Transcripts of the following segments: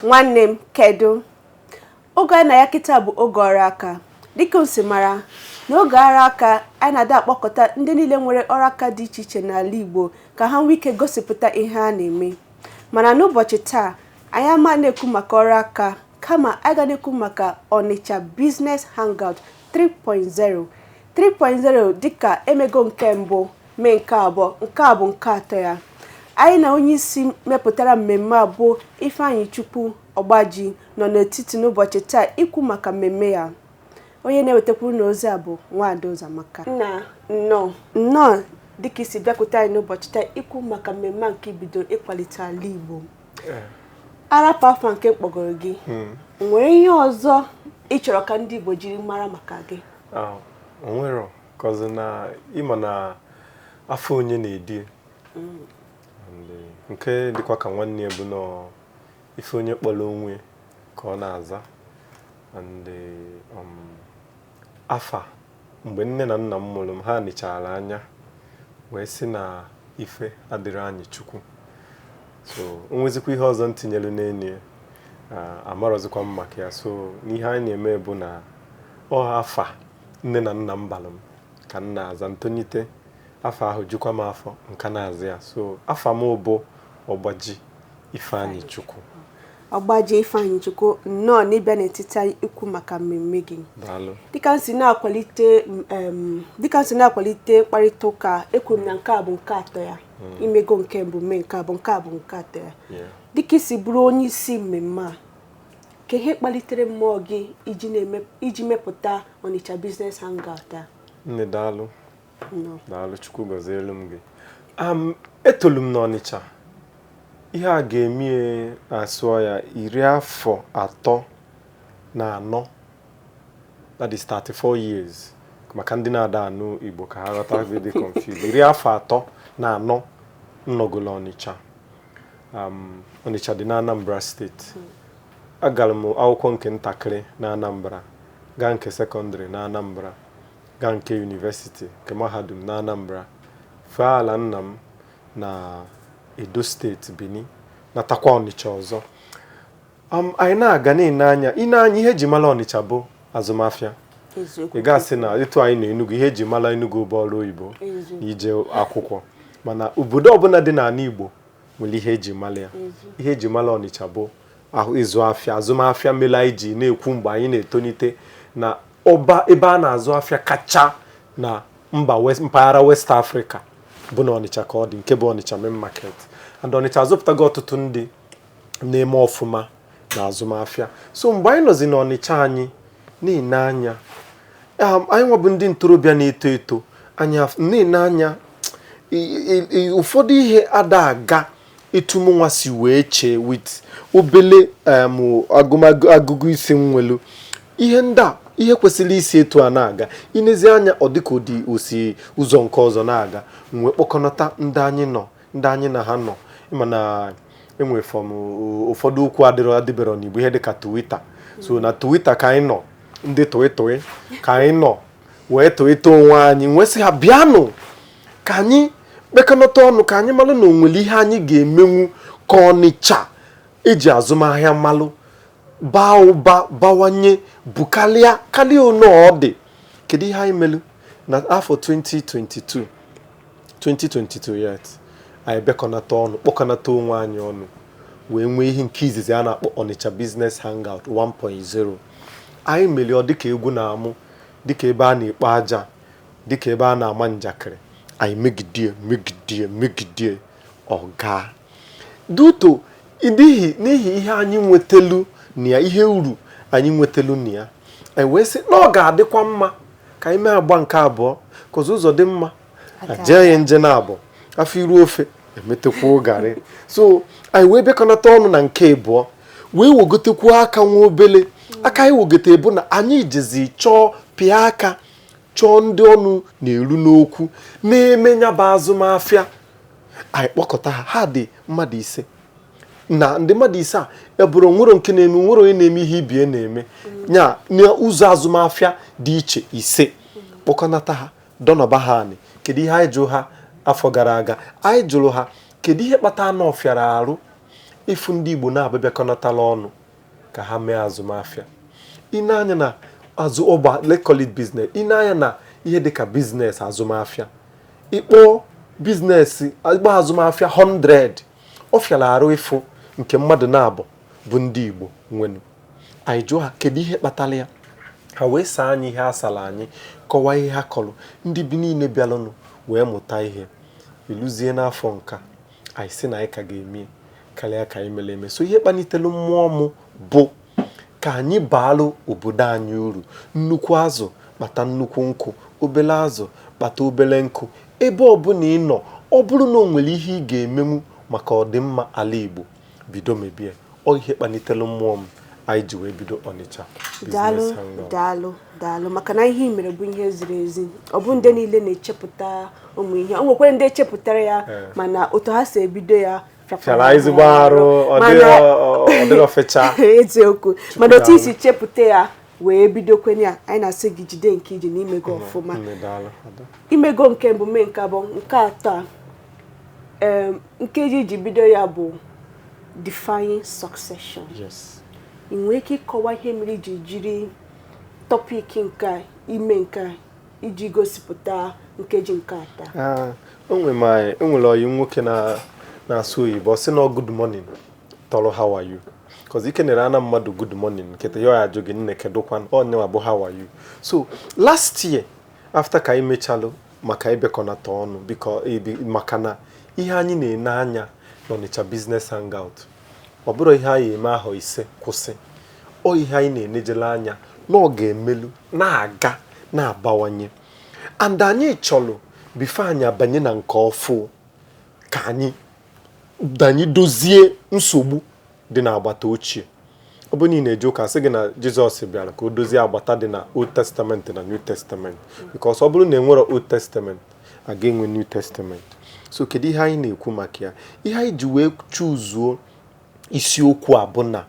Nwanne m, kedu? Oge anyị na ya kịta bụ oge ọrụ aka. Dịka m si mara, n'oge ọrụ aka, anyị na-ada akpọkọta ndị niile nwere ọrụ aka dị iche iche n'ala Igbo ka ha nwee ike gosipụta ihe ha na-eme. Mana n'ụbọchị taa, anyị ama na-ekwu maka ọrụ aka, kama anyị ga na-ekwu maka Onitsha Business Hangout 3.0. 3.0 dịka emego nke mbụ, mee nke abụọ, nke a bụ nke atọ ya. Anyị na onye isi mepụtara mmemme a bụ Ifeanyichukwu Ọgbaji nọ n'etiti n'ụbọchị taa ikwu maka mmemme ya. Onye na-ewetakwuru n'ozi a bụ Nwaada Ụzọamaka. Nna, nnọọ nnọọ dịka isi bịakwute anyị n'ụbọchị taa ikwu maka mmemme a nke ibido ịkwalite ala Igbo. Arapụ afọ nke mkpọgoro gị, nwere ihe ọzọ ị chọrọ ka ndị Igbo jiri mara maka gị? O nwero, 'cause na ịma na afọ onye na-edi. And nke dịkwa ka nwanne ya bụ nọ ife onye kpọrọ onwe ka ọ na-aza. And afa mgbe nne na nna m mụrụ m, ha nịchara anya wee sị na ife adịrị anyị Chukwu. So o nwezikwa ihe ọzọ m tinyelu n'enu ya, amarọzikwa m maka ya. So n'ihe anyị na-eme bụ na ọ afa nne na nna m balụ m ka m na-aza ntonite. Afọ ahụ jukwa m afọ nka na-aza ya. So afa m bụ Ọgbaji Ifeanyichukwu. Ọgbaji Ifeanyichukwu, nnọọ n'ịbịa n'etiti anyị ikwu maka mmemme gị. Daalụ. Dịka m si na-akwalite mkparịta ụka, ekwuru m na nke a bụ nke atọ ya. Imego nke mbụ, mee nke abụọ, nke a bụ nke atọ ya. Dịka isi bụrụ onye isi mmemme a, ka ihe kpalitere mmụọ gị iji mepụta Onitsha Business Hangout a? Nne, daalụ. Nnọọ. Daalụ, Chukwu gọzielu m gị. Etolu m n'Ọnịcha. Ihe a ga-eme asụọ ya 34, that is 34 years, maka ndị na-ada anụ Igbo ka ha ghọta dị confused. 34 nnọgolo Ọnịcha. Ọnịcha dị na Anambra Steeti. Agara m akwụkwọ nke ntakịrị na Anambra, gaa nke secondary na Anambra, gaa nke university, nke mahadum na Anambra, fee ala nna m na Edo Steeti, Benin, natakwa Ọnịcha ọzọ. Anyị na-aga na-ene anya ine anya, ihe eji mara Ọnịcha bụ azụmahịa. Eziokwu. Ị ga-asị na etu anyị na Enugu, ihe eji mara Enugu bụ ọrụ oyibo Eziokwu. na ije akwụkwọ, mana obodo ọbụla dị n'ala Igbo nwere ihe eji mara ya. Ihe eji mara Ọnịcha bụ ahụ ịzụ afịa, azụmahịa, mere anyị ji na-ekwu mgbe anyị na-etonite na ọba ebe a na-azụ afịa kacha na mba mpaghara West Africa bụ na Ọnịcha ka ọ dị, nke bụ Ọnịcha Main Market. And Ọnịcha azụpụtago ọtụtụ ndị na-eme ọfụma na azụmahịa. So mgbe anyị nọzi n'Ọnịcha, anyị na-ene anya, anyị nwabụ ndị ntorobịa na-eto eto, anyị na-ene anya ụfọdụ ihe ada aga etu mụnwa si wee chee with obele agụmagụ agụgụ isi m nwelu. Ihe ndị a, ihe kwesịrị isi etu a na-aga, inezi anya, ọ dịka ụdị osi ụzọ nke ọzọ na-aga. Wee kpọkọnata ndị anyị nọ, ndị anyị na ha nọ. Ịma na enwere from ụfọdụ okwu adịrọ adịbero n'Igbo, ihe dịka Twitter. So na Twitter ka anyị nọ, ndị tụị ka anyị nọ wee tụịta onwe anyị, wee sị ha bịanụ ka anyị kpekọnata ọnụ, ka anyị malụ na o nwere ihe anyị ga-emenwu ka Ọnịcha eji azụmahịa malụ baa ụba, bawanye, bukalịa karịa ono ọ dị. Kedu ihe anyị melụ na afọ 2022? 2022 yet anyị bịakọnata ọnụ, kpọkọnata onwe anyị ọnụ, wee nwee ihe nke izizi a na-akpọ Onitsha Business Hangout 1.0. Anyị melie ọ dịka egwu na-amụ, dịka ebe a na-ekpo aja, dịka ebe a na-ama njakịrị. Anyị megidie, megidie, megidie, ọga duto n'ihi ihe anyị nwetelu na ya, ihe uru anyị nwetelu na ya, anyị wee sị na ọ ga-adịkwa mma ka anyị mee agba nke abụọ, kọzọ ụzọ dị mma jee ya nje na abụọ afọ iru ofe emetekwa garị. So anyị wee bịakọnata ọnụ na nke abụọ, wee wegotekwuo aka nwa obele aka. Anyị wegote bụ na anyị jezi chọọ pịa aka, chọọ ndị ọnụ na-eru n'okwu na-eme ya bụ azụmahịa. Anyị kpọkọta ha, ha dị mmadụ 5. Na ndị mmadụ 5 a ebụrụ nwere nke na-eme, nwere onye na-eme ihe ibie na-eme ya n'ụzọ azụmahịa dị iche 5. Kpọkọnata ha, dọnọba ha anị. Kedu ihe anyị jụrụ ha afọ gara aga? Anyị jụrụ ha, kedu ihe kpatara na ọfịara arụ Ịfụ ndị Igbo na-abịakọnatala ọnụ ka ha mee azụmahịa. I nee anya na azụ ọgba, let's call it business. I nee anya na ihe dịka business, azụmahịa, ịkpọ business, ịkpọ azụmahịa 100, ọ fịara arụ ịfụ nke mmadụ na-abụ bụ ndị Igbo nwenu. Anyị jụọ ha kedu ihe kpatara ya, ha wee saa anyị ihe asara anyị, kọwaa ihe ha kọrọ. Ndị bi niile bịalụnụ wee mụta ihe. Iluzie n'afọ nka, anyị sị na anyị ka ga-eme karịa ka anyị mere eme. So ihe kpalitelu mmụọ m bụ ka anyị baalụ obodo anyị uru. Nnukwu azụ kpata nnukwu nkụ, obele azụ kpata obele nkụ. Ebe ọbụla ị nọ, ọ bụrụ na o nwere ihe ị ga-emenwu maka ọdịmma ala Igbo, bido mebie. Ọ ihe kpalitelu mmụọ m anyị ji wee bido Ọnịcha Daalụ. Business Hangout. Daalụ, daalụ, maka na ihe ị mere bụ ihe ziri ezi. Ọ bụ ndị niile na-echepụta ụmụ ihe, o nwekwara ndị echepụtara ya, mana otu ha si ebido ya fịara ezigbo arụ, ọ dịrọ fecha. Eziokwu, mana otu isi chepụta ya wee bidokwenye ya, anyị na-asị gị jide nke iji n'imego ọfụma. Nne, daalụ, Ada. Imego nke mbụ, mee nke abụọ, nke atọ a, nkeji iji bido ya bụ defying succession. Yes. Ị nwere ike ịkọwa ihe mere iji jiri topic nke a, ime nke a, iji gosipụta nkeji nke atọ a? Ah, o nwere o nwere ọyị nwoke na na-asụ oyibo, ọ sị na ọ "Good morning" tọrọ "How are you?" 'Cause ike nere ana mmadụ "Good morning" nkịta ya, ọ ya ajụ gị, "Nne, kedụkwan?" Ọ nyewa bụ "How are you?" So last year, after ka anyị mechalụ maka ịbịakọnata ọnụ, biko maka na ihe anyị na-ene anya n'Ọnịcha Business Hangout, ọ bụrụ ihe anyị eme ahọ 5 kwụsị, ọ ihe anyị na-enejele anya na ọ ga-emelu na-aga na-abawanye. And anyị chọrọ, before anyị abanye na nke ọfụ, ka anyị dozie nsogbu dị n'agbata ochie. Ọ bụ na ị na-eje ụka, sị gị na Jizọs bịara ka o dozie agbata dị na Old Testament na New Testament, because ọ bụrụ na enwero Old Testament, a ga-enwe New Testament. So kedu ihe anyị na-ekwu maka ya? Ihe anyị ji wee chuzuo isiokwu a bụ na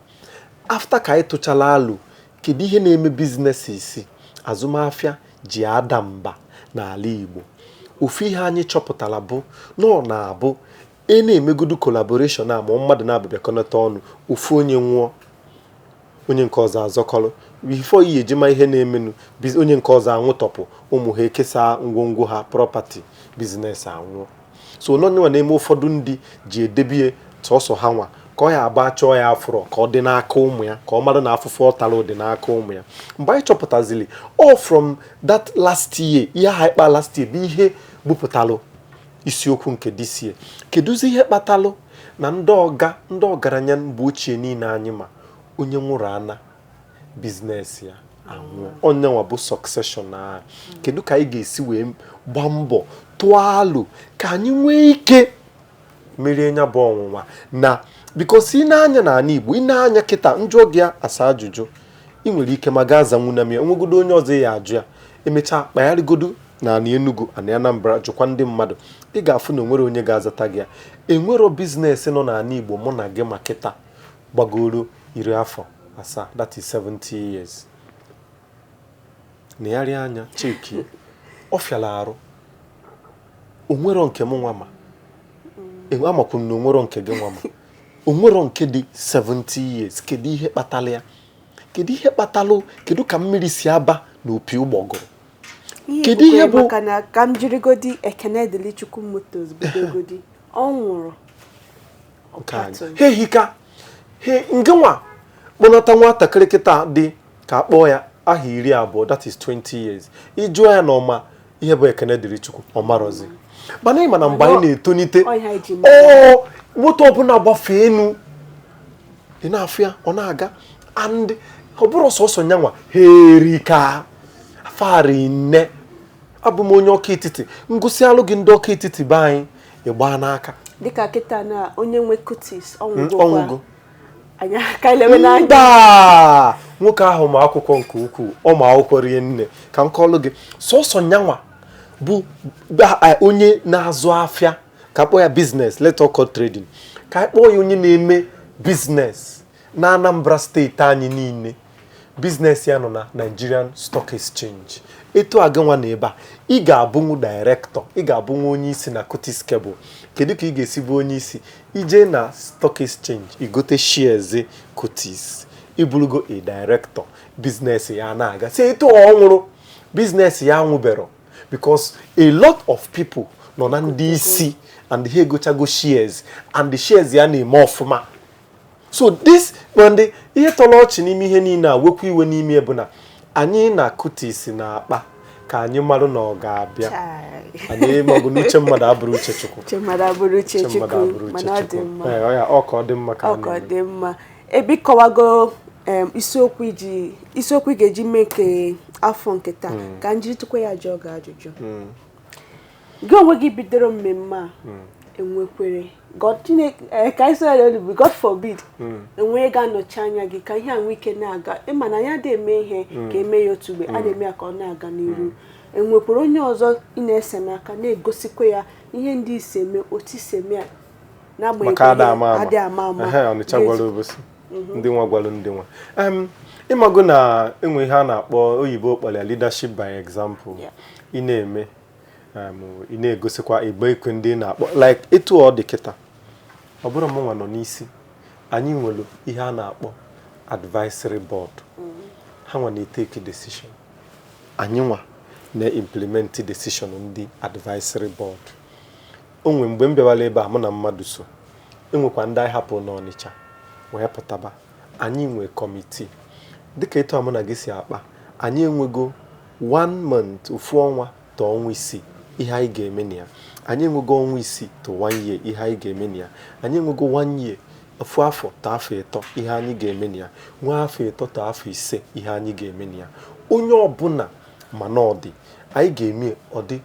after ka anyị tụchala alụ kedu ihe na-eme business isi azụmahịa ji ada mba n'ala Igbo, ofu ihe anyị chọpụtara bụ na ọ na-abụ e na-emegodu collaboration a, ma mmadụ na-abịakọnata ọnụ, ofu onye nwụọ, onye nke ọzọ azọkọrọ. Before iyi ejima ihe na-emenụ, onye nke ọzọ anwụtọpụ, ụmụ ha ekesa ngwongwo ha, property business anwụọ. So nọnwa na-eme ụfọdụ ndị ji edebie sọsọ ha nwa, ka ọ ya agba chọọ ya afụrọ, ka ọ dị n'aka ụmụ ya, ka ọ mara na afụfụ ọ tara dị n'aka ụmụ ya. Mgbe anyị chọpụtazili all from that last year, ihe ahụ anyị kpa last year bụ ihe bupụtalụ isiokwu nke this year. Kedụzi ihe kpatalụ na ndị ọga, ndị ọgaranya mgbe ochie niile anyị ma, onye nwụrụ ana, business ya anwụọ? Onyenwa bụ succession na kedu ka anyị ga-esi wee gbaa mbọ tụọ alụ ka anyị nwee ike merie nya bụ ọnwụnwa? Na because ị na-anya n'ala Igbo, ị na-anya kịta, njụọ gị asa ajụjụ, ị nwere ike ma gaa zanwu na ya. Onwegodo onye ọzọ ya ajụ ya, emechaa kpagharịgodo na ana Enugu, ana Anambra, jụkwa ndị mmadụ, ị ga-afụ na onwere onye ga-azata gị ya. Enwero business nọ n'ala Igbo mụ na gị ma kịta gbagoro 70 afọ, that is 70 years. Negharịa anya, cheki, ọ fịara arụ. Onwero nke mụ nwa ma amakwu m na onwero nke gị nwa ma onwero nke dị 70 years. Kedu ihe kpatara ya? Kedu ihe kpatalụ? Kedu ka mmiri si aba n'opi ụgbọgụrụ? Kedu ihe bụ Maka na ka m jirigodi Ekene Dịlị Chukwu Motors bidogodi, ọ nwụrụ. Nke anyị ha ehika he ngịnwa kpọnata nwatakịrị kịta dị ka akpọọ ya aha 20, that is 20 years, ịjụọ ya na ọma ihe bụ Ekene Dịrị Chukwu, ọ marọzi. Mana ịma na mgbe anyị na-etonite, Ọ ihe anyị ji mara. ọ moto ọbụla gbafee enu, ị na-afụ ya, ọ na-aga. And ọ bụrụ sọsọ nyanwa, ha erika fari nne. Abụ m onye ọka etiti, ngụsị alụ gị ndị ọka etiti be anyị ịgba n'aka. Dịka kịta na onye nwe Kutis ọnwụgo. Ọnwụgokwa, anyị aka elewe n'anya. Mba, nwoke ahụ ma akwụkwọ nke ukwuu, ọ ma akwụkwọ rie nne. Ka m kọọlụ gị, sọsọ nyanwa bụ onye na-azụ afịa, ka kpọọ ya business, let us call trading, ka anyị kpọọ ya onye na-eme business na Anambra Steeti anyị niile. Business ya nọ na Nigerian Stock Exchange. Etu agịnwa na ebe a, ị ga-abụnwu director, ị ga-abụnwu onye isi na Cutis Cable. Kedu ka ị ga-esi bụ onye isi? Ije na stock exchange, igote shares Cutis, ịbụrụgo a director. Business ya na-aga. Si etu ọ nwụrụ, business ya anwụbero, because a lot of people nọ na ndị isi and ha egochago shares, and the shares ya na-eme ọfụma. So this ndị ihe tọrọ ọchị n'ime ihe niile a, wekwa iwe n'ime, bụ na anyị na Cutis na-akpa ka anyị marụ na ọ ga-abịa. Chai. Anyị maọbụ na uche mmadụ abụrụ uche Chukwu. Uche mmadụ abụrụ uche Uche mmadụ Chukwu. abụrụ uche Mana ọ dị Chukwu. mma. Ee, ọ ya ọ ka ọ dị mma ka a Ọ ka ọ na-eme. dị mma. Ebe ịkọwago isiokwu iji isiokwu ị ga-eji mee nke afọ nke taa, ka m jiri tụkwa ya jụọ gị ajụjụ. Gị onwe gị bidoro mmemme a, enwekwere God Chineke, ka anyị sị ya n'olu, God forbid, enwee ga-anọchi anya gị ka ihe a nwee ike na-aga? Ịma na anyị adịghị eme ihe ka eme ya otu mgbe, a na-eme ya ka ọ na-aga n'iru. Enwekwara onye ọzọ ị na-ese n'aka, na-egosikwa ya ihe ndị isi eme, otu isi eme ya, n'agbanyeghị Maka ada ihe ama ama. Adị ama ama. Ehe, Ọnịcha gwara obosi ndị nwa gwalụ ndị nwa. Ịmago na enwe ihe a na-akpọ, oyibo kpọrọ ya leadership by example. Ị na-eme, ị na-egosikwa igbe ikwe ndị ị na-akpọ, like etu ọ dị kịta. Ọ bụrụ mụnwa nọ n'isi, anyị nwere ihe a na-akpọ advisory board. Ha nwa na-etake decision, anyị nwa na-implement decision ndị advisory board. O nwe mgbe m bịawara ebe a, mụ na mmadụ so, enwekwa ndị anyị hapụ n'Ọnịcha wee pụtaba. Anyị nwe committee dịka etu a mụ na gị si akpa. Anyị enwego one month, ofu ọnwa to ọnwa 6, ihe anyị ga-eme na ya. Anyị enwego ọnwa 6 to one year, ihe anyị ga-eme na ya. Anyị enwego one year, ofu afọ to afọ 3, ihe anyị ga-eme na ya. Nwee afọ 3 to afọ 5, ihe anyị ga-eme na ya. Onye ọbụla mana ọ dị anyị ga-eme, ọ dị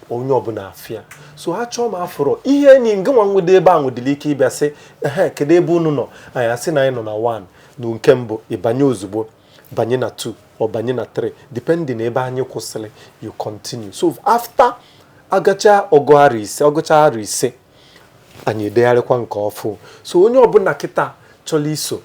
onye ọbụla afịa. So ha chọọ m afụrọ ihe enyi ngị nwa nwede ebe a nwedịrị ike ịbịa sị, "Ehe, kedu ebe unu nọ?" Anyị asị na anyị nọ na 1 na nke mbụ. Ịbanye ozugbo, banye na 2 ọ banye na 3, depending ebe anyị kwụsịrị, you continue. So after agacha ọgụ arọ 5, ọgụcha arọ 5, anyị edegharịkwa nke ọfụ. So onye ọbụla kịta chọrọ iso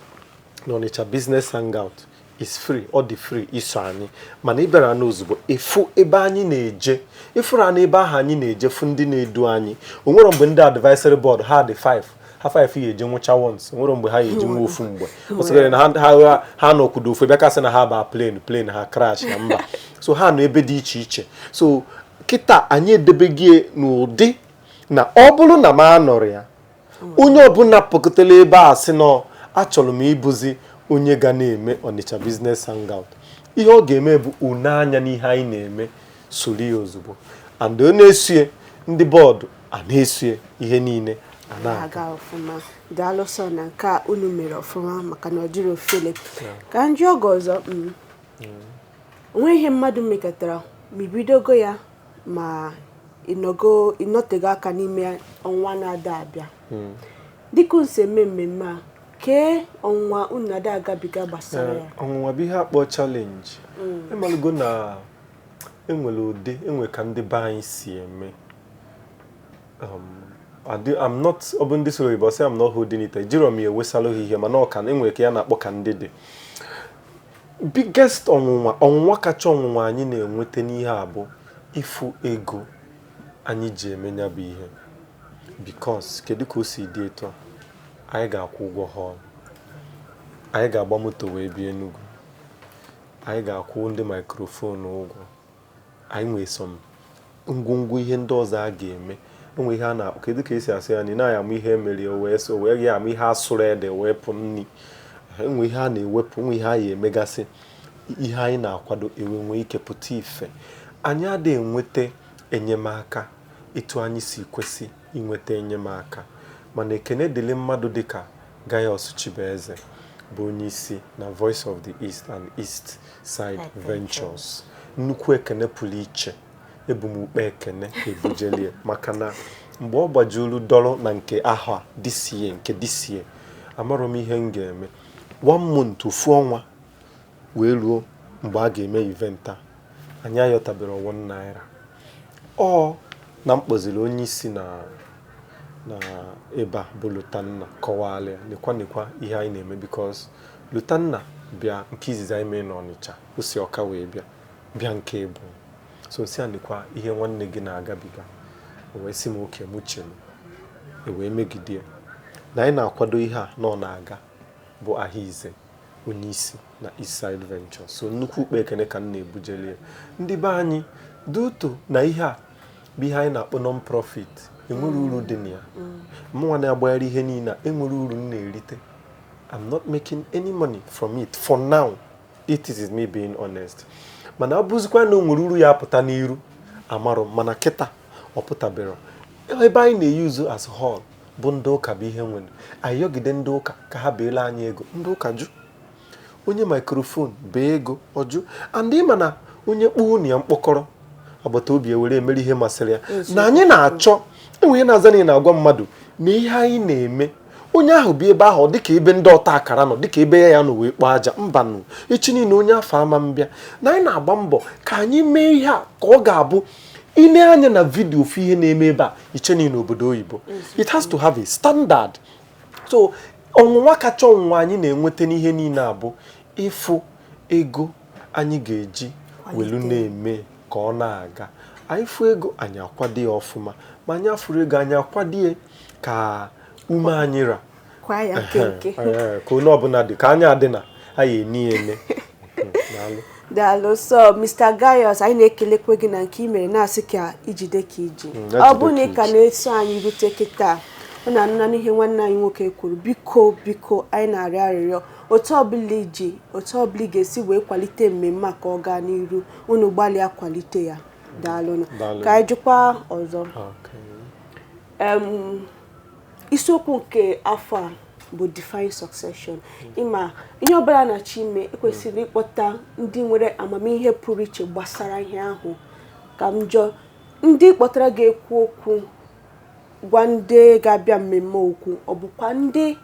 n'Ọnịcha Business Hangout is free, ọ dị free iso anyị. Mana ị bịara n'ozugbo, ịfụ ebe anyị na-eje, ịfụrụ anyị ebe ahụ anyị na-eje, fụ ndị na-edu anyị. O nwere mgbe ndị advisory board ha dị 5, ha 5 ya eje nwụcha once. O nwere mgbe ha ya eji nwa ofu mgbe ọ sịgara na ha nọkwudo ofu ebe, kasị na ha ba plane ha crash na mba. So ha nọ ebe dị iche iche. So kịta anyị edebeghị n'ụdị na ọ bụrụ na m anọrọ ya, onye ọbụla pụkọtara ebe a sị nọ, achọrọ m ịbụzi onye ga na-eme Ọnịcha Business Hangout, ihe ọ ga-eme bụ une anya n'ihe anyị na-eme, soro ya ozugbo, and ọ na-esie ndị board a na-esie ihe niile a na-aga. Aga ọfụma. Daalụ sọ na nke a unu mere ọfụma, maka na ọ dịrị ofele. Ka m jụọ gị ọzọ, onwe ihe mmadụ mekọtara ma ibidogo ya, ma ịnọgo ịnọtego aka n'ime ọnwa na-ada abịa, dịka unu si eme mmemme a, kee ọnwa unu na-ada agabiga gbasara ya? Ọnwụnwa bụ ihe akpọ challenge. Ịmalụgo na enwere ụdị enwe ka ndị be anyị si eme. I'm not, ọ bụ ndị soro oyibo sị I'm not holding it, ejiro m ya ewesalụ ha ihe, mana ọ ka enwere ka ya na-akpọ ka ndị dị. Biggest ọnwụnwa, ọnwụnwa kacha ọnwụnwa anyị na-enweta n'ihe a bụ ịfụ ego anyị ji eme ya bụ ihe, because kedu ka o si dị etu a? Anyị ga-akwụ ụgwọ hall, anyị ga-agba moto wee bịa Enugu, anyị ga-akwụ ndị microphone ụgwọ, anyị nwee some ngwongwo ihe ndị ọzọ a ga-eme. Enwe ihe a na, kedu ka esi asị ya na ị naghị ama ihe emere o wee so wee ya ama ihe asụrụ ede wee pụ nni. Enwe ihe a na-ewepụ, enwe ihe a ya emegasị, ihe anyị na-akwado ewe nwee ike pụta ife. Anyị adịghị enweta enyemaka etu anyị si kwesị inweta enyemaka, mana ekene dịrị mmadụ dịka Gaius Chibueze, bụ onye isi na Voice of the East and East Side Ventures. Nnukwu ekene pụrụ iche, ebu m ukpe ekene ebujelie, maka na mgbe ọ gbajuru dọrọ na nke ahụ a this year, nke this year, amarọ m ihe m ga-eme. One month, ofu ọnwa wee ruo mgbe a ga-eme event a, anyị ayọtabere ₦1. Ọ na m kpọziri onye isi na ebe a bụ Lotanna, kọwala ya, nekwa nekwa ihe anyị na-eme, because Lotanna Bịa nke izizi anyị mee n'Ọnịcha, o si Ọka wee bịa, bịa nke ịbụ so si anịkwa ihe nwanne gị na-agabiga. O wee sị m oke mụ chere e wee megide ya na anyị na-akwado ihe a nọ na-aga bụ Ahịaize, onye isi na Eastside Venture. So nnukwu ukpe ekene ka m na-ebujeli ya. Ndị be anyị duto na ihe a bụ ihe anyị na-akpọ non-profit, enwere uru dị na ya. Mụnwa na-agbagharị ihe niile a, enwere uru m na-erite. I'm not making any money from it for now. It is me being honest. Mana ọ bụzikwa na o nwere uru ya apụta n'iru, amarọ m, mana kịta ọ pụtabero. Ebe anyị na-eyuzu as hall bụ ndị ụka bụ ihe nwere. Anyị yọgide ndị ụka ka ha beela anyị ego, ndị ụka jụ. Onye microphone bee ego, ọjụ. And ịma na onye kpụọ unu ya mkpọkọrọ, agbata obi ewere emere ihe masịrị ya. Na anyị na-achọ enwe ihe na-aza na ị na-agwa mmadụ na ihe anyị na-eme, onye ahụ bi ebe ahụ, ọ dịka ebe ndị ọta akara nọ, dịka ebe ya ya nọ wee kpọọ aja mbanụ echi niile onye afọ ama mbịa. Na anyị na-agba mbọ ka anyị mee ihe a ka ọ ga-abụ ine anya na video ofu ihe na-eme ebe a iche niile obodo oyibo. It has to have a standard. So ọnwụnwa kacha ọnwụnwa anyị na-enweta n'ihe niile a bụ ịfụ ego anyị ga-eji welu na-eme ka ọ na-aga. Anyị fụ ego, anyị akwado ya ọfụma, ma anyị afụrụ ego, anyị akwado ya ka ume anyị ra. Kwa ya nkenke. Ee, ka onye ọbụla dị ka anya adị na anyị eni ya ene. Daalụ. Daalụ. So Mr. Gaius, anyị na-ekelekwe gị na nke i mere, na-asị ka ijide ka iji. Ya Ọ jide bụrụ na ka ị ka iji. na-eso anyị rute kịta, ọ na-anụ n'ihe nwanne anyị nwoke kwuru. Biko, biko, anyị na-arịọ arịrịọ, otu ọbụla iji, otu ọbụla ị ga-esi wee kwalite mmemme a ka ọ gaa n'iru, unu gbalịa kwalite ya. Daalụnụ. Daalụ. Ka anyị jụkwa ọzọ. Okay. Isiokwu nke afọ a bụ "Define Succession". Ịma ihe ọbụla na-achọ ime, ekwesịrị ịkpọta ndị nwere amamihe pụrụ iche gbasara ihe ahụ. Ka m jụọ, ndị kpọtara ga-ekwu okwu gwa ndị ga-abịa mmemme okwu, ọ bụkwa ndị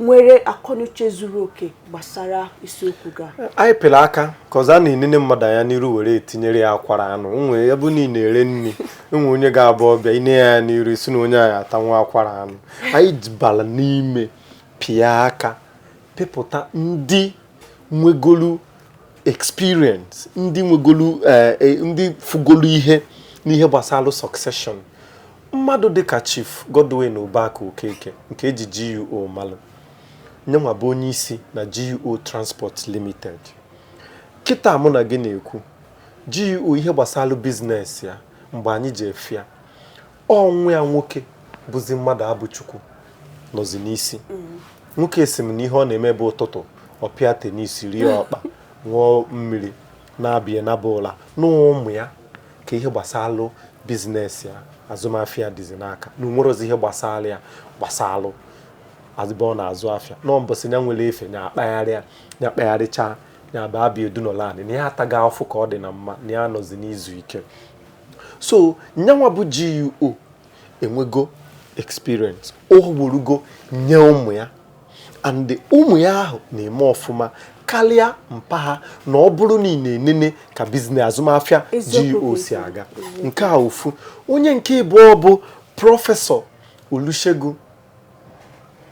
nwere akọnuche zuru oke gbasara isiokwu ga? Anyị pịrị aka ka ọzọ a na-enene mmadụ anya n'iru were etinyere ya akwara anụ nwe ebe niile na-ere nri. Enwe onye ga-abụ ọbịa ine ya anya n'iru isi na onye anyị atanwu akwara anụ. Anyị bara n'ime pịa aka pịpụta ndị nwegolu experience, ndị nwegolu ndị fugolu ihe n'ihe gbasara succession. Mmadụ dịka Chief Godwin Ubaka Okeke nke eji GUO malụ, nyenwa bụ onye isi na GUO Transport Limited. Kịta mụ na gị na-ekwu, GUO ihe gbasara business ya mgbe anyị ji efe ya, ọnwụ ya nwoke bụzi mmadụ abụchukwu nọzi n'isi. Nwoke si m na ihe ọ na-eme bụ ụtụtụ ọpịa tennis, rie ọkpa, ṅụọ mmiri, na-abịa naba ụla. Na ụmụ ya ka ihe gbasalụ business ya, azụmahịa dịzi n'aka, na onwerozi ihe gbasara ya gbasalụ ebe ọ na-azụ afịa. Nọọ mbọsị ya nwere efe ya akpagharị ya, ya akpagharịcha ya ba abịa edunọlanị na ya ataghị afụ ka ọ dị na mma na ya nọzi n'izu ike. So nyanwa bụ GUO enwego experience, o werugo nye ụmụ ya, and ụmụ ya ahụ na-eme ọfụma karịa mpa ha. Na ọ bụrụ na ị na-enene ka business azụmahịa Eziokwu. GUO si aga, nke a ofu. Onye nke ịbụọ bụ Prọfesọ Olusegun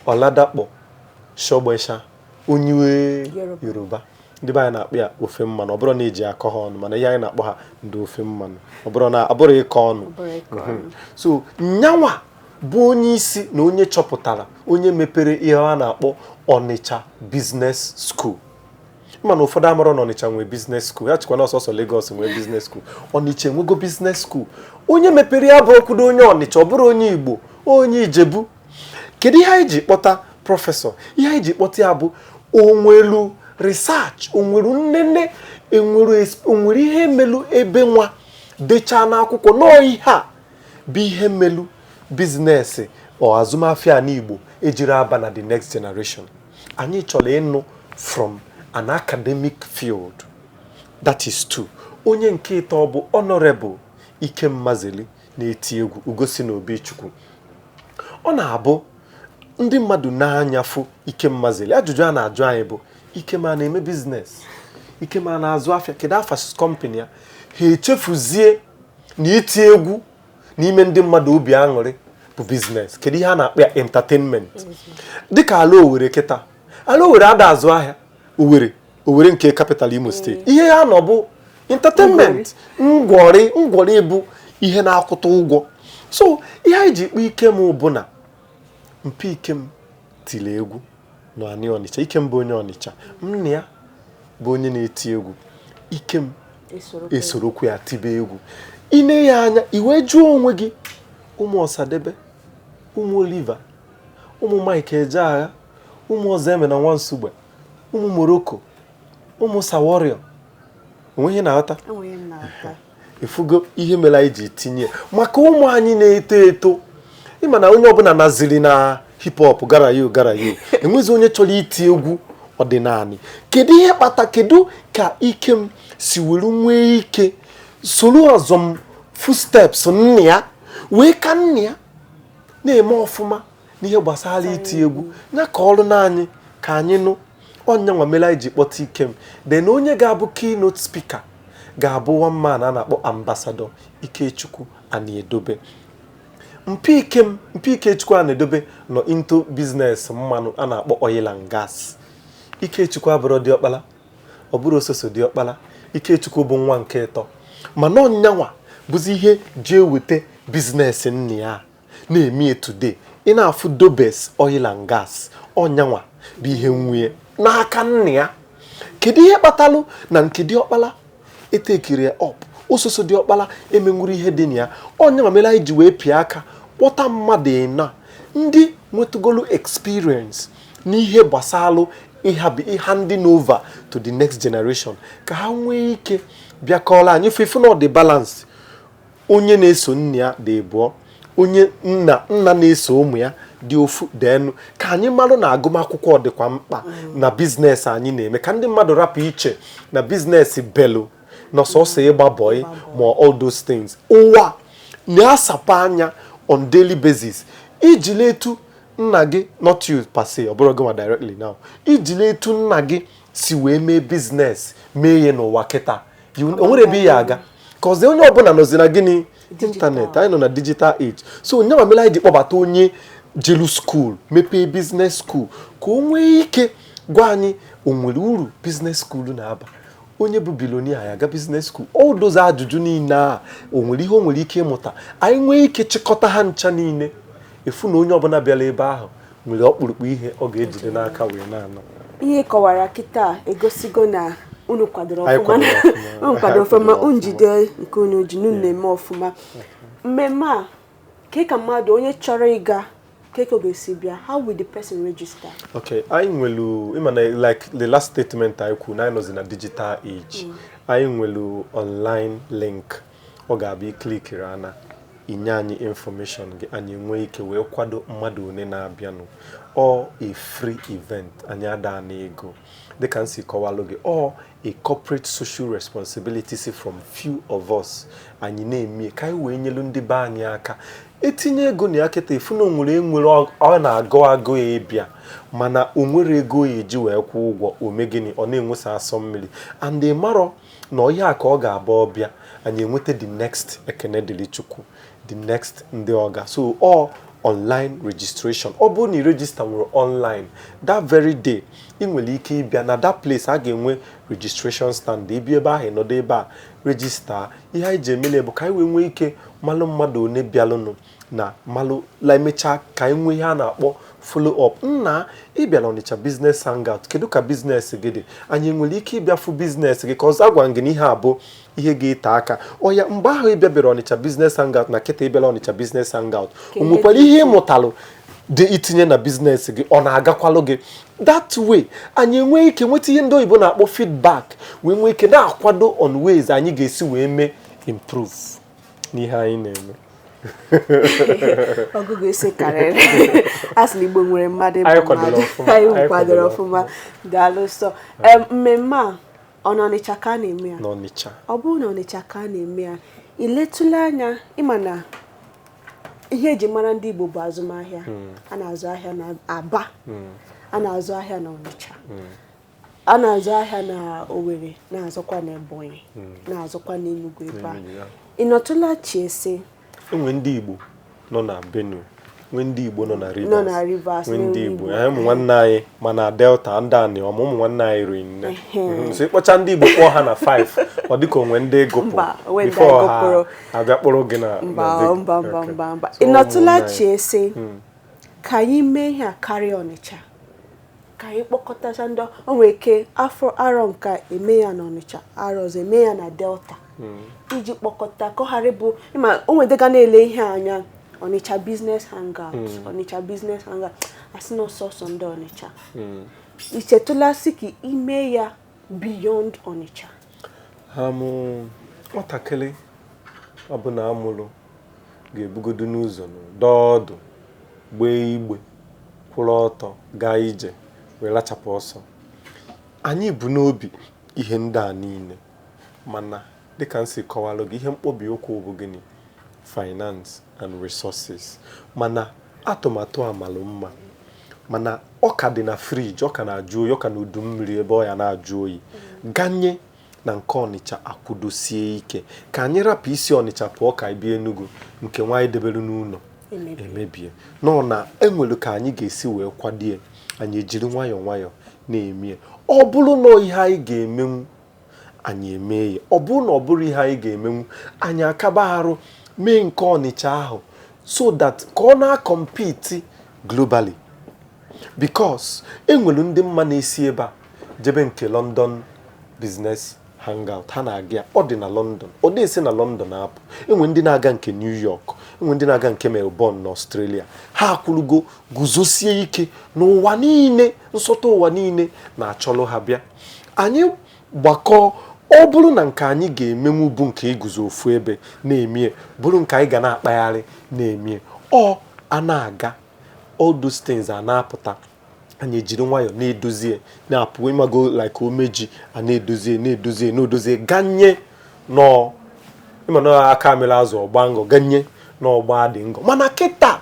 Oladapo Sogbesan, onye Yoruba. Yoruba. Ndị be anyị na-akpọ ya ofe mmanụ. Ọ bụrụ na eji akọ ha ọnụ, mana ihe anyị na-akpọ ha ndị ofe mmanụ, ọ bụrụ na ọ bụrụ ịkọ ọnụ. Ọ bụrụ ịkọ ọnụ. So nyanwa bụ onye isi na onye chọpụtara, onye mepere ihe a na-akpọ Onitsha Business School. Mana ụfọdụ amarọ na Onitsha nwee business school. Ya chịkwa na ọsọsọ Lagos nwee business school. Onitsha enwego business school. Onye mepere ya bụ okwudo onye Onitsha, ọ bụrụ onye Igbo, onye Ijebu. Kedu ihe anyị ji kpọta prọfesọ? Ihe anyị ji kpọta ya bụ onwelu research, onwere nnene, enwere onwere ihe melu ebe nwa dechaa n'akwụkwọ nọọ ihe a bụ ihe melu business ọ azụmahịa n'Igbo ejiri aba na the next generation. Anyị chọrọ ịnụ from an academic field. That is two. Onye nke ịtọ bụ Honorable Ikem Mazeli na-eti egwu Ugosi na Obichukwu. Ọ na-abụ ndị mmadụ na-anyafụ Ikem Mazeli, ajụjụ a na-ajụ anyị bụ, Ikem a na-eme business? Ikem a na-azụ afịa? Kedu afa company ya? Ha echefuzie na iti egwu n'ime ndị mmadụ obi aṅụrị bụ business. Kedu ihe a na-akpọ ya? Entertainment. Dịka ala Owere kịta, ala Owere ada azụ ahịa. Owerri, Owerri nke capital Imo State, ihe ya nọ bụ entertainment, ngwọrị ngwọrị bụ ihe na-akwụta ụgwọ. So ihe anyị ji kpọ Ikem bụ na mpi Ikem tiri egwu n'anị Ọnịcha. Ikem bụ onye Ọnịcha, nna ya bụ onye na-eti egwu. Ikem esorokwu ya tibe egwu. Ine ya anya, i wee jụọ onwe gị, ụmụ Ọsadebe, ụmụ Oliver, ụmụ Mike Ejeagha, ụmụ Ọzọeme na Nwansugbe, ụmụ Morocco, ụmụ Saworio, onwe ihe na-aghọta? Efugo ihe mere anyị ji tinye maka ụmụ anyị na-eto eto. Ịma na onye ọbụla naziri na hip hop gara yo gara yo, enwezi onye chọrọ iti egwu ọdịnala. Kedu ihe kpata? Kedu ka Ikem si were nwee ike soro ọzọm footsteps nna ya, wee ka nna ya na-eme ọfụma n'ihe gbasara iti egwu ya? Ka ọrụ na anyị ka anyị nụ ọnya nwa mere anyị ji kpọta Ikem. Then onye ga-abụ keynote speaker ga-abụ one man a na-akpọ Ambassador Ikechukwu Aniedobe. Mpi Ikem, mpi Ikechukwu Aniedobe nọ into business mmanụ a na-akpọ oil and gas. Ikechukwu abụrụ diọkpala, ọ bụrụ ososo diọkpala. Ikechukwu bụ nwa nke ịtọ, mana ọnyanwa bụzi ihe ji eweta business nna ya na-eme today. Ị na-afụ Dobes Oil and Gas, ọnyanwa bụ ihe nwunye n'aka nna ya. Kedu ihe kpatalụ na nke diọkpala etekiri ya up, ososo diọkpala emenwuru ihe dị na ya? Ọnyanwa mere anyị ji wee pịa aka kpọta mmadụ ịnọ ndị nwetagolu experience n'ihe gbasalụ handing over to the next generation, ka ha nwee ike bịakọọla anyị ife na ọ dị balance. Onye na-eso nna ya dị abụọ, onye nna nna na-eso ụmụ ya dị ofu. Denu ka anyị marụ na agụmakwụkwọ dịkwa mkpa na business anyị na-eme, ka ndị mmadụ rapụ iche na business belu na sọsọ ịgba bọị ma all those things. Ụwa na-asapụ anya on daily basis. Iji letu nna gị, not you per se, ọ bụrụ gị nwa directly now, iji letu nna gị si wee mee business, mee ihe n'ụwa kịta, o nwere ebe ị ya aga ka ọzọ. Onye ọbụla nọzi na gịnị? Internet. Anyị nọ na digital age. So onye ma mere anyị ji kpọbata onye jelu school, mepee business school, ka o nwee ike gwa anyị o nwere uru business school na-aba. Onye bụ billionaire ya aga business school? All those ajụjụ niile a, o nwere ihe o nwere ike ịmụta, anyị nwee ike chịkọta ha ncha niile, efu na onye ọbụla bịara ebe ahụ nwere ọkpụrụkpụ ihe ọ ga-ejide n'aka wee na-anọ. Ihe ị kọwara kịta egosigo na unu kwadoro Anyị ọfụma. Kwadoro ọfụma. Unu kwadoro ọfụma. Anyị kwadoro. Unu jide nke unu ji, unu na-eme ọfụma. Mmemme a, ke ka mmadụ onye chọrọ ịga, ke ka ọ ga-esi bịa? How will the person register? Okay, anyị nwelu, ịma na like the last statement anyị kwuru na anyị nọzi na digital age. Anyị nwelu online link ọ ga-abịa, iclickiri ana inye anyị information gị, anyị enwee ike wee kwado mmadụ one na-abịanụ. Ọ a free event, anyị ada na ego. Dịka m si kọwalụ gị, ọ a corporate social responsibility si from few of us anyị na-eme ka anyị wee nyelu ndị be anyị aka etinye ego na ya. Kịta efu na onwere enwere ọ na-agụ agụ ya ịbịa, mana o nwere ego ya eji wee kwụọ ụgwọ. O mee gịnị? Ọ na-enwesa asọ mmiri and ị marọ na ihe a ka ọ ga-abụ ọbịa, anyị enweta the next Ekene dịrị Chukwu, the next ndị ọga. So all online registration. Ọ bụrụ na ị register nwere online, that very day ị nwere ike ịbịa na that place, a ga-enwe registration stand. Ịbịa ebe ahụ, ịnọdụ ebe a register. Ihe anyị ji emele bụ ka anyị wee nwee ike malụ mmadụ one bịalụnụ na malụ la emechaa, ka anyị nwee ihe a na-akpọ follow up. Nna, ị bịara Ọnịcha Business Hangout, kedu ka business gị dị? Anyị nwere ike ịbịa fụ business gị? Ka ọzọ agwa m gị na ihe a bụ ihe ga-ete aka ọya. Mgbe ahụ ị bịabịara Ọnịcha Business Hangout na kịta ị bịara Ọnịcha Business Hangout, o nwekwara ihe ị mụtalụ dị itinye na business gị, ọ na-agakwalụ gị that way? Anyị enwee ike nweta ihe ndị oyibo na-akpọ feedback, wee nwee ike na-akwado on ways anyị ga-esi wee mee improve n'ihe anyị na-eme. Ọgụgụ isi karịrị. A sị na Igbo nwere mmadụ ịbụ Anyị kwadoro mmadụ. Ọfụma. Anyị Anyị kwadoro kwadoro. Ọfụma, daalụ. Sọ mmemme a, ọ n'Ọnịcha ka a na-eme ya? N'Ọnịcha. Ọ bụrụ na Ọnịcha ka a na-eme ya, ị letụla anya, ịma na ihe eji mara ndị Igbo bụ azụmahịa. A na-azụ ahịa na Aba, a na-azụ ahịa na Ọnịcha, a na-azụ ahịa na Owerri, na-azụkwa na Ebonyi, na-azụkwa n'Enugu ebe a. N'Enugu, ya. Ị nọtụla chie sị Enwe ndị Igbo nọ na Benue, Nwee ndị Igbo nọ na Rivers. Nọ na Rivers, nwee ndị nwee Igbo Igbo. Ụmụ nwanne anyị ma na Delta, ndị Anioma, ụmụ nwanne anyị riri nne. So ịkpọcha ndị Igbo, kpọọ ha na 5, ọ dịka onwe ndị gụpụ Mba, onwe ndị before ha gụpụrụ. abịa kpọrọ gị na Mba. na be gị. Mba, mba. Mba, mba. So Ị nọtụla ụmụnne anyị. chee sị ka anyị mee ihe a karịa Ọnịcha, ka anyị kpọkọtacha ndị o nwere ike afọ arọ nke a eme ya n'Ọnịcha, arọ ọzọ eme ya na Delta, iji kpọkọta ka ọ ghara ịbụ ịma o nwere ndị ga na-ele ihe anya Ọnịcha Business Hangout, Ọnịcha Business Hangout, asị na ọsọsọ ndị Ọnịcha? Ị chetụla sị ka ime ya beyond Ọnịcha? Ha mụ nwatakịrị ọbụla amụrụ ga-ebugodo n'ụzọ dọọ ọdụ, gbee igbe, kwụrụ ọtọ, gaa ije, wee lachapụ ọsọ. Anyị bụ n'obi ihe ndị a niile, mana dịka m si kọwalụ gị, ihe mkpọbi okwu bụ gịnị? Finance and resources. Mana atụmatụ amalụ mma, mana ọ ka dị na fridge, ọ ka na-ajụ oyi, ọ ka na udu mmiri ebe ọ ya na-ajụ oyi. Ganye na nke Ọnịcha akwụdosie ike, ka anyị rapụ isi Ọnịcha pụọ ka anyị bịa Enugu, nke nwaanyị debere n'ụlọ emebie. Emebie nọ na enwere ka anyị ga-esi wee kwadie. Anyị ejiri nwayọọ nwayọọ na-eme. Ọ bụrụ na ihe anyị ga-emenwu, anyị emee ya. Ọ bụrụ na ọ bụrụ ihe anyị ga-emenwu, anyị akaba arụ mee nke Ọnịcha ahụ so that ka ọ na-acompete globally, because enwere ndị mma na-esi ebe a jebe nke London Business Hangout. Ha na-aga ya, ọ dị na London, ọ dị esi na London apụ. Enwe ndị na-aga nke New York, enwe ndị na-aga nke Melbourne na Australia. Ha akwụlugo guzosie ike n'ụwa niile, nsọtụ ụwa niile na-achọlụ ha bịa. Anyị gbakọọ, ọ bụrụ na nke anyị ga-emenwu bụ nke iguzo ofu ebe na-emie, bụrụ nke anyị ga na-akpagharị na-emie, ọ a na-aga, all those things a na-apụta. Anyị ejiri nwayọọ na-edozie, na-apụ, ịmago, like omeji a na-edozie, na-edozie, na-edozie, ganye nọ ịma na aka mere azụ ọgba ngọ, ganye n'ọgba dị ngọ. Mana kịta,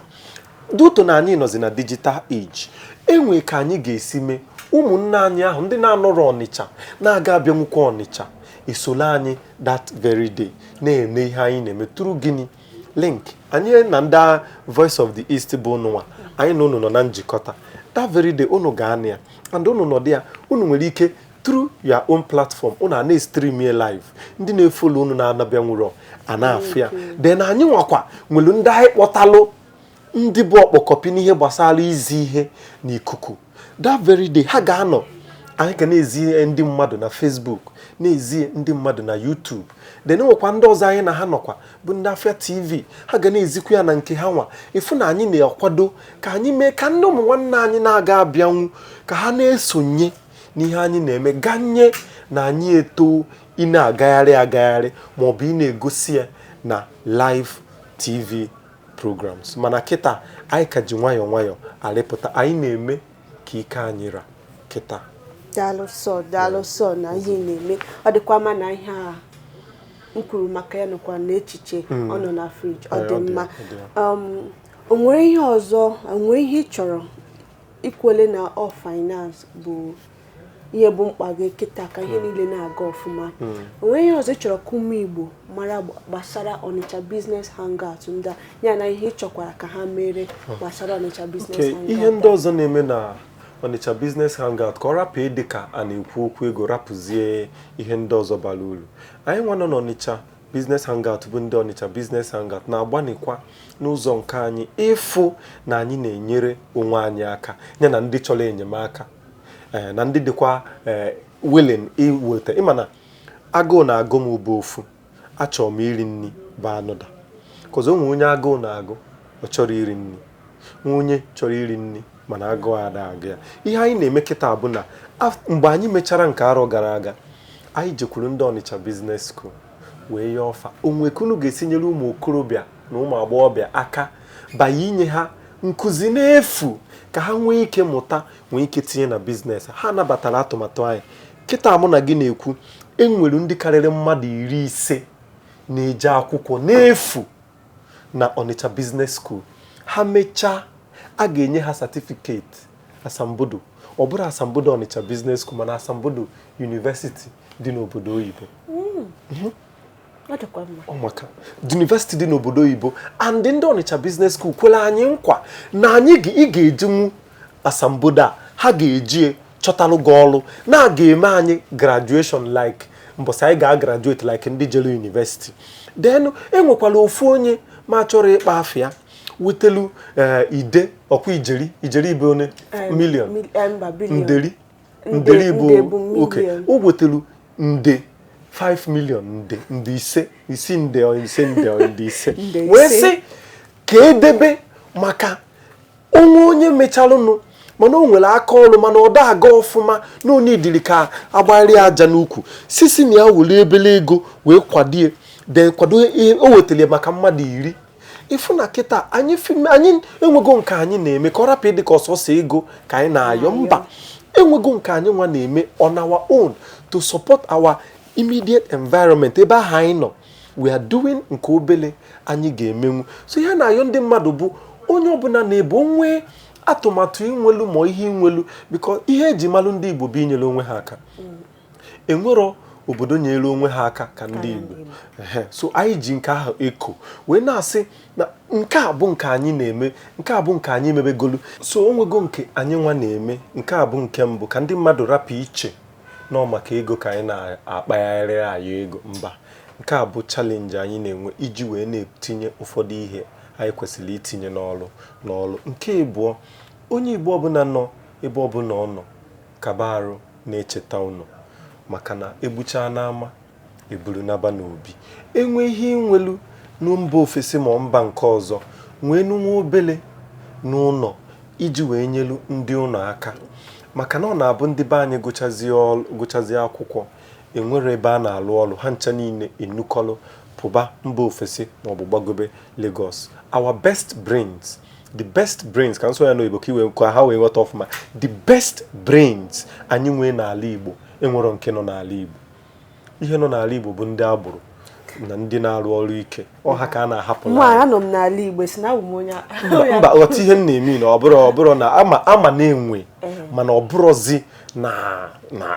duto na anyị nọzi na digital age, enwe ka anyị ga-esi mee ụmụnne anyị ahụ ndị na-anọrọ Ọnịcha na-aga abịanwukwa Ọnịcha esolo anyị that very day na-eme ihe anyị na-eme tụrụ gịnị link anyị na ndị Voice of the East bụ ụnụnwa. Anyị na unu nọ na njikọta. That very day unu ga-anị ya and unu nọdụ ya, unu nwere ike through your own platform unu a na-stream ya live, ndị na-efollow unu na-anabịa nwụrọ a na-afụ ya. Then anyị nwakwa nwere ndị anyị kpọtalụ, ndị bụ ọkpọkọpị n'ihe gbasara izi ihe n'ikuku. That very day ha ga-anọ, anyị ga na-ezi ndị mmadụ na Facebook, na-ezi ndị mmadụ na YouTube. Then nwekwa ndị ọzọ anyị na ha nọkwa bụ ndị Afịa TV, ha ga na-ezikwa ya na nke ha nwa. Ịfụ na anyị na-akwado ka anyị mee ka ndị ụmụ nwanne anyị na-aga abịanwu ka ha na-esonye n'ihe anyị na-eme, ganye na anyị eto ị na-agagharị agagharị maọbụ ị na-egosi ya na live TV programs. Mana kịta anyị ka ji nwayọọ nwayọọ arịpụta, anyị na-eme ka ike anyị ra kịta. Daalụ sọ, daalụ sọ na ihe ị na-eme. Ọ dịkwa mma na ihe a m kwuru maka ya nọkwa n'echiche, ọ nọ na fridge, ọ dị ọ dị mma. Ọ dị ya. O nwere ihe ọzọ, o nwere ihe ị chọrọ ikwele na ọ finance bụ ihe bụ mkpa gị kịta ka ihe niile na-aga ọfụma? O nwere ihe ọzọ ị chọrọ ka ụmụ Igbo mara gbasara Ọnịcha Business Hangout ndị a, ya na ihe ị chọkwara ka ha mere gbasara Ọnịcha Business Hangout Ihe ndị a? ọzọ na-eme na Ọnịcha Business Hangout, ka ọ rapụ ịdị ka a na-ekwu okwu ego, rapụzie ihe ndị ọzọ bara uru. Anyị nwa nọ n'Ọnịcha Business Hangout bụ ndị Ọnịcha Business Hangout na-agbanikwa n'ụzọ nke anyị ịfụ na anyị na-enyere onwe anyị aka, ya na ndị chọrọ enyemaka, na ndị dịkwa willing iweta. Ịma na agụụ na-agụ m bụ ofu, achọrọ m iri nri bụ anụda kọzọ. Onwe onye agụụ na-agụ, ọ chọrọ iri nri, nwa onye chọrọ iri nri mana agụụ ada agụ ya. Ihe anyị na-eme kịta bụ na mgbe anyị mechara nke arọ gara aga, anyị jekwuru ndị Ọnịcha Business School wee yọọ ọfa onwe ka unu ga-esinyere ụmụ okorobịa na ụmụ agbọghọbịa aka banye inye ha nkụzi n'efu ka ha nwee ike mụta, nwee ike tinye na business ha. Nabatara atụmatụ anyị. Kịta mụ na gị na-ekwu, enwere ndị karịrị mmadụ 50 na-eje akwụkwọ n'efu na Onitsha Business School. Ha mechaa, a ga-enye ha certificate asambodo, ọ bụrụ asambodo Onitsha Business School, mana asambodo University dị n'obodo oyibo. Ọ dịkwa mma. Ọ maka university dị n'obodo oyibo, and ndị Onitsha Business School kwere anyị nkwa na anyị ị ga-ejinwu asambodo a, ha ga-eji chọtalụ gị ọrụ, na a ga-eme anyị graduation like mbọsị anyị ga-graduate like ndị jere university. Then enwekwala ofu onye ma chọrọ ịkpa afịa wetelu ide ọkwa ijeri ijeri ibe one million. Mba, billion. Nderi. Nde. Nderi. Nde bụ bụ oke million. O wetelu nde 5 million, nde nde ise isi nde ọ ise nde ọ nde ise. Nde wee ise. sị ka edebe maka onwe onye mechalụnụ, mana o nwere aka ọrụ, mana ọ da aga ọfụma, na onye idiri ka agbagharị aja n'ukwu sisi na ya were ebele ego wee kwadie de kwado ihe o wetara maka mmadụ 10. Ịfụ na kịta anyị anyị enwego nke anyị na-eme ka ọ rapụ ịdị ka ọsọsọ ego ka anyị na-ayọ. Mba, enwego nke anyị nwa na-eme on our own to support our immediate environment ebe ahụ anyị nọ. We are doing nke obele anyị ga-emenwu. So ihe a na-ayọ ndị mmadụ bụ onye ọbụla na-ebu onwe atụmatụ inwelu ma ihe inwelu, because ihe eji malụ ndị Igbo bụ inyere onwe ha aka. Enwero obodo nyere onwe ha aka ka ndị Igbo. Ehe. So anyị ji nke ahụ eko wee na-asị na nke a bụ nke anyị na-eme, nke a bụ nke anyị mebegolu. So onwego nke anyị nwa na-eme. Nke a bụ nke mbụ, ka ndị mmadụ rapụ iche nọ maka ego ka anyị na-akpagharị anyị ego. Mba, nke a bụ challenge anyị na-enwe iji wee na-etinye ụfọdụ ihe anyị kwesịrị itinye n'ọrụ n'ọrụ. Nke ịbụọ, onye Igbo ọbụla nọ ebe ọbụla ọ nọ, kaba arụ na-echeta ụnọ, maka na egbuchaa n'ama eburu naba n'obi. Enwe ihe inwelu na mba ofesi ma mba nke ọzọ, nwee nwa obele n'ụlọ iji wee nyelu ndị ụlọ aka, maka na ọ na-abụ ndị be anyị gụchazie gụchazie akwụkwọ, enwere ebe a na-alụ ọrụ, ha ncha niile enukọlụ pụba mba ofesi maọbụ gbagobe Lagos. Our best brains, the best brains, ka nsọ ya n'oyibo ka iwe ka ha wee ghọta ọfụma, the best brains anyị nwee n'ala Igbo enwero nke nọ n'ala Igbo. Ihe nọ n'ala Igbo bụ ndị agboro na ndị na-arụ ọrụ ike ọha ka a na-ahapụ. Mụ a anọ m n'ala Igbo, si na abụ m onye Mba, mba, ghọta ihe m na-eme na ọ bụrụ na ama na-enwe, mana ọ bụrụzi na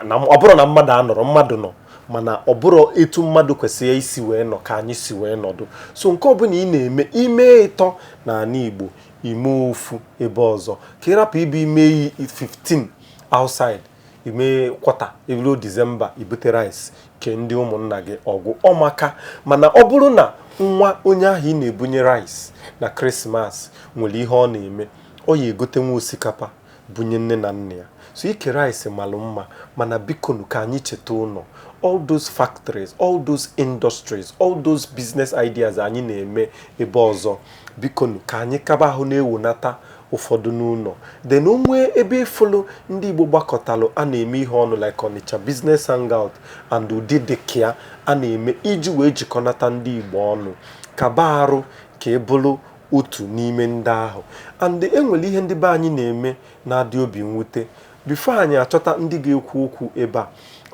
ọ bụrụ na mmadụ anọrọ, mmadụ nọ, mana ọ bụrụ etu mmadụ kwesịrị isi wee nọ ka anyị si wee nọdụ. So nke ọbụla ị na-eme, ime ịtọ n'ala Igbo, ime ofu ebe ọzọ, ka ị rapụ ibe ime yi 15 outside, ime kwata eruo Disemba ibute rice ke ndị ụmụnna gị ọgwụ ọmaka. Mana ọ bụrụ na nwa onye ahụ ị na-ebunye rice na Krismas nwere ihe ọ na-eme, ọ ya egote nwa osikapa bunye nne na nna ya. So ike rice malụ mma, mana bikonu ka anyị cheta ụlọ. All those factories, all those industries, all those business ideas anyị na-eme ebe ọzọ, bikonu ka anyị kaba ahụ na-ewonata ụfọdụ n'ụlọ. Then onwe ebe ịfụlụ ndị Igbo gbakọtalụ a na-eme ihe ọnụ, like Onitsha Business Hangout and ụdị dịka ya a na-eme iji wee jikọnata ndị Igbo ọnụ, kaba arụ ka ị bụrụ otu n'ime ndị ahụ. And enwere ihe ndị be anyị na-eme na-adị obi mwute. Before anyị achọta ndị ga-ekwu okwu ebe a,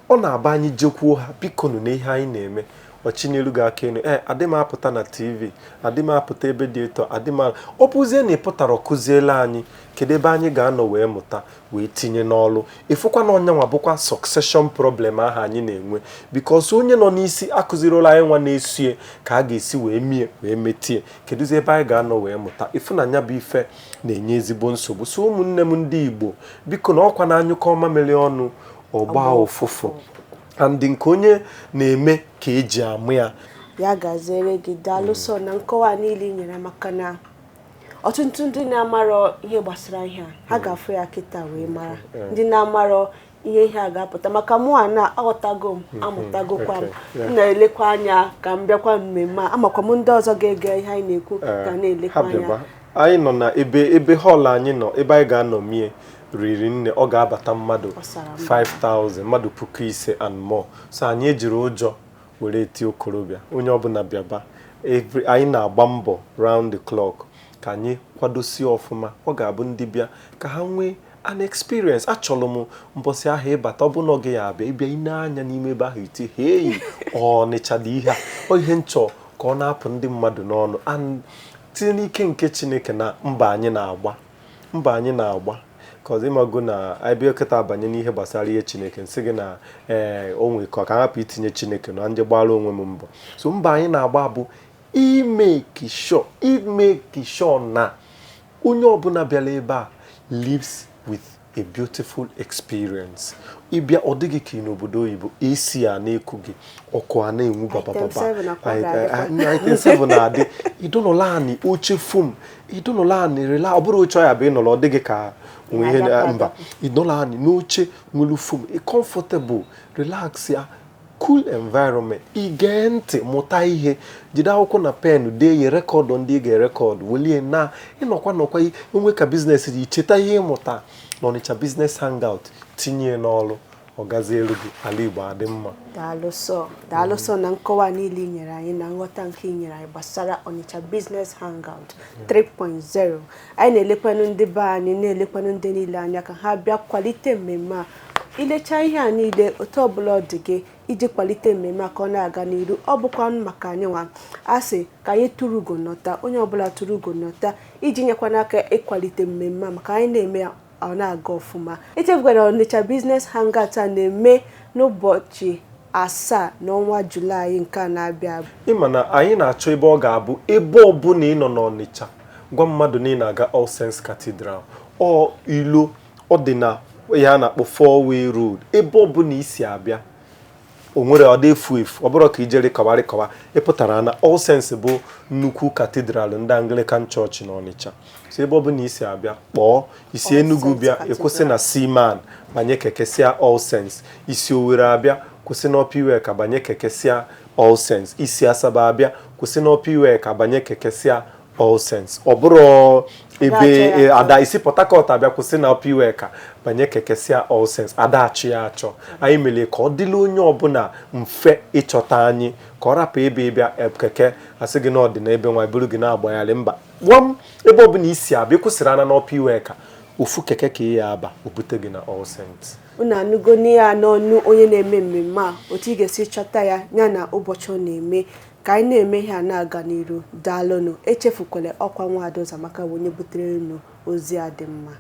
ọ na-aba anyị jekwuo ha, bikonu na ihe anyị na-eme ọchinelu gị aka elu. Ee, adị m apụta na TV, adị m apụta ebe dị etu adị m. Ọ bụzie na ị pụtara kụziela anyị, kedu ebe anyị ga-anọ wee mụta wee tinye n'ọrụ? Ịfụkwa na ọnyanwa bụkwa succession problem ahụ anyị na-enwe, because onye nọ n'isi akụziriola anyị nwa na-esie ka a ga-esi wee mie wee metie. Kedụzi ebe anyị ga-anọ wee mụta? Ịfụ na nya bụ ife na-enye ezigbo nsogbu. So ụmụnne m ndị Igbo, biko, na ọkwa na anyụkọ mamịrị ọnụ ọgba ụfụfụ, and nke onye na-eme ka eji amụ ya. Ya gaziere gị. Daalụ sọ na nkọwa niile ị nyere, maka na ọtụtụ ndị na-amarọ ihe gbasara ihe a, ha ga-afụ ya kịta wee mara. Ndị na-amarọ ihe a ga-apụta, maka mụ a na aghọtago m, amụtagokwa m. M na-elekwa anya ka m bịakwa mmemme a. Amakwa m ndị ọzọ ga-ege ihe anyị na-ekwu ga na-elekwa Ha anya. Bịaba. Anyị nọ na ebe hall anyị nọ, ebe anyị ga-anọ mie riri nne, ọ ga-abata mmadụ Ọ sara mbara. 5000, mmadụ 5,000 and more. So anyị ejiri ụjọ were eti okorobịa, onye ọbụla bịaba. Anyị na-agba mbọ round the clock ka anyị kwadosie ọfụma. Ọ ga-abụ ndị bịa ka ha nwee an experience. Achọrọ m mbọsị ahụ ịbata, ọ bụ na ọ gị ya abịa, ịbịa ine anya n'ime ebe ahụ, iti hei, Ọnịcha dị ihe a, ọ ihe nchọ ka ọ na-apụ ndị mmadụ n'ọnụ. And tinye n'ike nke Chineke na mba anyị na-agba, mba anyị na-agba. Cause ịmago na anyị bịa kịta abanye n'ihe gbasara ihe Chineke, nsị gị na ee, o nwere ka hapụ itinye Chineke na nje gbara onwe m mbọ. So mbọ anyị na-agba bụ i-make sure na onye ọbụla bịara ebe a lives with a beautiful experience. Ịbịa, ọ dịghị ka ị n'obodo oyibo, AC a na-eku gị, ọkụ a na-enwu babababa. Item 7 akwa ga-adịkwa. Item 7 na-adị. Ịdọnọla anị oche foam, ịdọnọla anị rela, ọ bụrụ oche ọ ya bụ ịnọrọ, ọ dịghị ka onwe ihe Na-adapụ mba. adapụ. Ịnọla anị n'oche nwere foam, comfortable, relax ya, cool environment, ige ntị, mụta ihe, jide akwụkwọ na pen dee ya, record ndị ị ga-erecord, welie na ịnọkwa nọkwa onwe ka business dị, icheta ihe ịmụta n'Ọnịcha Business Hangout, tinye n'ọrụ, ọ gazie elu gị, ala Igbo adị mma. Daalụ sọ, daalụ sọ na nkọwa niile i nyere anyị na nghọta nke i nyere anyị gbasara Onitsha Business Hangout 3.0. Anyị na-elekwanụ ndị be anyị, na-elekwanụ ndị niile anya ka ha bịa kwalite mmemme a. Ilechaa ihe a niile, otu ọbụla ọ dị gị iji kwalite mmemme a ka ọ na-aga n'iru, ọ bụkwa maka anyị nwa a sị ka anyị tụrụ ugo nọta, onye ọbụla tụrụ ugo nọta iji nyekwana aka ịkwalite mmemme a, maka anyị na-eme ya, ọ na-aga ọfụma. Echefukwara, Onitsha Business Hangout a na-eme n'ụbọchị 7 n'ọnwa Julaị nke a na-abịa. Ịma na anyị na-achọ ebe ọ ga-abụ, ebe ọbụla ị nọ n'Ọnịcha, gwa mmadụ na ị na-aga All Saints Cathedral, ọ ilo ọ dị na ihe a na-akpọ four way road. Ebe ọbụla isi abịa, o nwere ọ dị efu efu, ọ bụrụ ka ijere kọwarị kọwa, ịpụtara na All Saints bụ nnukwu cathedral ndị Anglican Church n'Ọnịcha. So ebe ọbụla isi abịa, kpọọ isi All Enugu Saints bịa, Cathedral. ịkwụsị na Seaman, banye keke sia All Saints. Isi Owerri abịa, kwụsị n'Upper Iweka, banye keke sia All Saints. Isi Asaba abịa, kwụsị n'Upper Iweka, banye keke sia All Saints. Ọ bụrụ ebe Ada achọ ya achọ. ada isi Port Harcourt abịa, kwụsị na Upper Iweka, banye keke sia All Saints. Ada achọ ya achọ. Anyị mere ka ọ dịla onye ọbụla mfe ịchọta anyị, ka ọ rapụ ebe ịbịa keke asị gị na ọ dị n'ebe nwa buru gị na-agbagharị. Mba, gwam ebe ọbụla isi abịa, ịkwụsịrị ana n'Upper Iweka, ofu keke ka ị ya aba, o bute gị na All Saints. Unu anụgo ya n'ọnụ onye na-eme mmemme a, otu ị ga-esi chọta ya, ya na ụbọchị ọ na-eme. Ka anyị na-eme ihe a na-aga n'iru. Daalụnụ. Echefukwala, ọkwa Nwaada Ụzọamaka bụ onye butere unu ozi a dị mma.